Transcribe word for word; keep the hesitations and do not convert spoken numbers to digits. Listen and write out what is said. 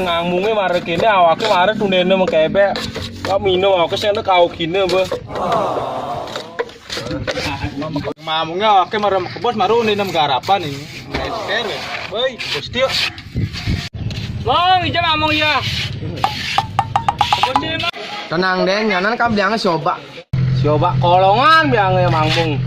Ngangmunge mare kene, awake mare tunene mengkebek. Kok minum awake sing kau kine, beh. Ngangmunge awake mare kebos mare unene garapan iki. Meter. Woi, bos tio. Mang, ija ngangmung ya. Bos tio, Mang. Tenang, Den, nyanan kan biange si Obak. Si Obak kolongan biange ngangmung.